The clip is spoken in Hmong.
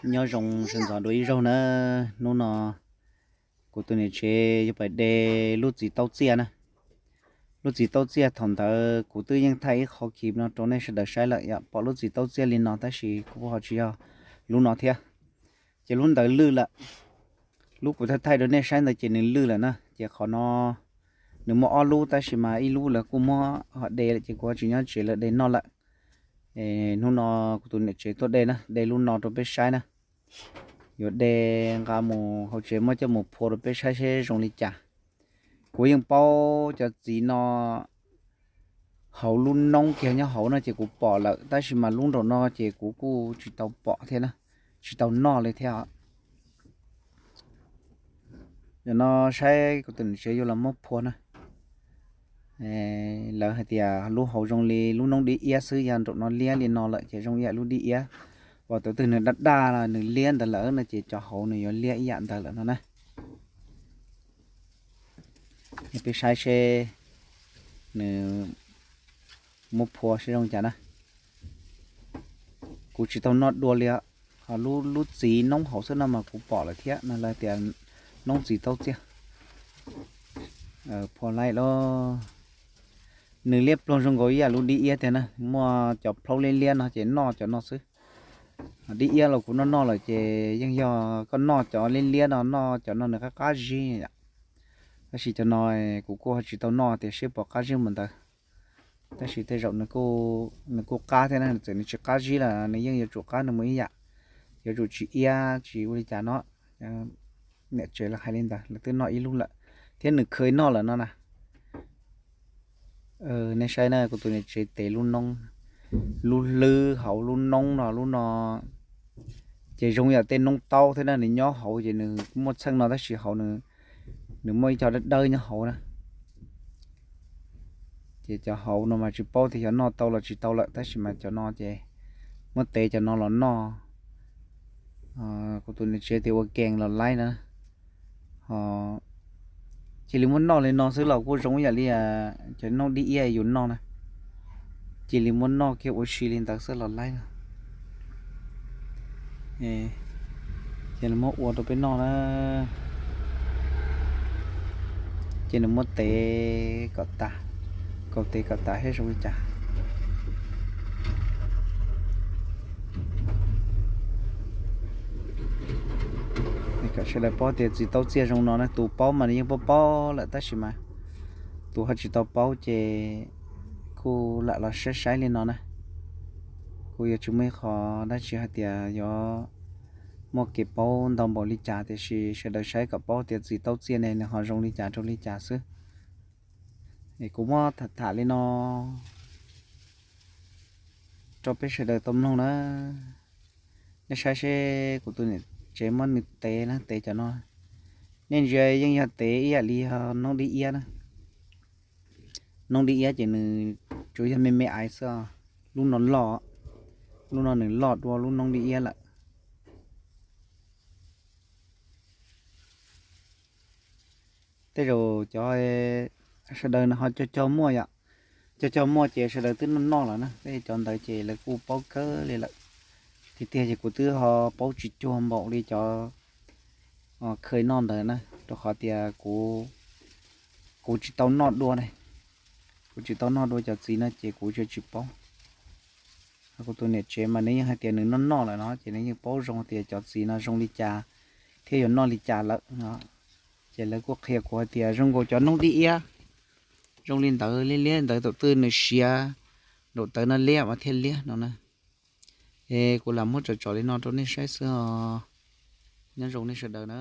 Nyob zoo sawv ntxov dua ib zaug na. Hnub no kuv tus niam tsev yuav pais de lub txiv taub txiaj na. Lub txiv taub txiaj thaum ntawd kuv twb yeej thaij ib qho clip no rau nej sawv daws saib lawm, yog pom lub txiv taub txiaj li no tab sis kuv ho tsis yog lub no thiab. Ces lub ntawd lwj lawm. Lub kuv thaij thaij rau nej saib ntawd ces nws lwj lawm na. Ces qhov no nws muaj ob lub tab sis mas ib lub lawv kuj muab ho de lawm ces kuv ho tsis nyob tsev lawv de noj lawm. Hnub no kuv tus niam tsev tuaj de na, de lub no rau peb saib na. Yuav de nqa mus hauv tsev muab coj mus phua rau peb saib seb zoo li cas. Kuv yeej paub cov txiv no hauv lub noob kiag nyob hauv no ces kuv pom lawm tab sis mas lub nraum no ces kuv kuj tsis tau pom thiab na, tsis tau noj li thiab. Yog no saib kuv tus niam tsev yuav los muab phua na. Lawv hais tias lub hauv zoo li lub noob dib iab xwb, yog nraum no liab li no lawm ces zoo ib yam lub dib iab uas thaum twg nws daj daj los nws liab ntawd lawm no ces cov hauv nws yuav liab ib yam ntawd lawm no na. Peb saib seb nws muab phua seb zoo cas na. Kuv tsis tau noj dua li, ho lub txiv noob hauv xwb no mas kuv pom lawm thiab no, lawv tias noob txiv taub txiaj. Phua laij lauj. Nws liab ploog zoo nkaus ib yam lub dib iab tiag na, muaj cov plaub liab liab no ces noj cov no xwb. Dib iab los kuv noj noj lawm ces yeej yog koj noj cov liab liab no, noj cov no nws qab qab zib yom. Tab sis cov no kuv kuj ho tsis tau noj tias seb puas qab zib mus ntawd. Tab sis tej zaum nws kuj qab thiab na, txawm nws tsis qab zib los nws yeej yuav tsum qab nws mus ib yam, yuav tsum tsis iab tsis ua li cas no. Niam tsev lawv hais li ntawd, lawv twb noj ib lub lawm thiab nws khaws noj lawm no na. Nej saib na, kuv tus niam tsev tev lub noob, lub hlwb hauv lub noob no, lub no ces zoo yam tej noob taub thiab na, nws nyob hauv ces nws muaj txheej no tab sis hauv nws muaj ib co dawb dawb nyob hauv na. Ces cov hauv no mas tsis paub tias xyov noj tau los tsis tau lawm tab sis mas cov no ces muab tev cov no los noj. Kuv tus niam tsev tias ua kees los laib na. Ho cia li muab noj li no xwb los kuj zoo ib yam li cov noob dib iab yus noj na. Cia li muab noj kiag ua si li ntawd xwb los laib na. Ces nws muab ua rau peb noj na. Ces nws muab tev kom tas, kaus tev kom tas seb zoo li cas. Kom sawv daws paub tias txiv taub txiaj zoo no na, tus paub mas nws yeej paub paub lawm tab sis mas tus ho tsis tau paub ces kuj lam los saib saib li no na. Kuj yuav tsis muaj ib qho dab tsi hais tias yuav muaj kev paub ntau npaum li cas tiam sis sawv daws saib kom paub tias txiv taub txiaj ne nws ho zoo li cas rau li cas xwb. Es kuv muab tham tham li no rau peb sawv daws tau mloog na. Nej saib seb kuv tus niam tsev muab nws tev na, tev cov no. Nej ntsia yeej yog tev ib yam li yog noob dib iab na. Noob dib iab ces nws tsuas yog me me aiv xwb. Lub no loj, lub no nws loj dua lub noob dib iab lawm. Tej zaum cov sawv daws ho cog cog muaj yom, cog cog muaj ces sawv daws twb noj noj lawm na, tej cov ntawd ces lawv kuj paub kawg li lawm. Tiag tiag ces kuv twb ho paub tsis cuag npaum li cov khaws noj ntawd na, rau qhov tias kuv tsis tau noj dua ne. Kuv tsis tau noj dua cov txiv no ces kuv tsis paub. Kuv tus niam tsev mas nws yeej hais tias nws noj noj lawm no ces nws yeej paub zoo tias cov txiv no zoo li cas thiab yuav noj li cas lawm no. Ces lawv kuj qhia kuv hais tias zoo nkaus cov noob dib iab zoo li ntawd, liab liab ntawd thaum twg nws siav nraum tawv no liab mas thiaj liab no na. Es kuv lam muab tsom tsom li no rau nej saib xwb os. Nyob zoo nej sawv daws na.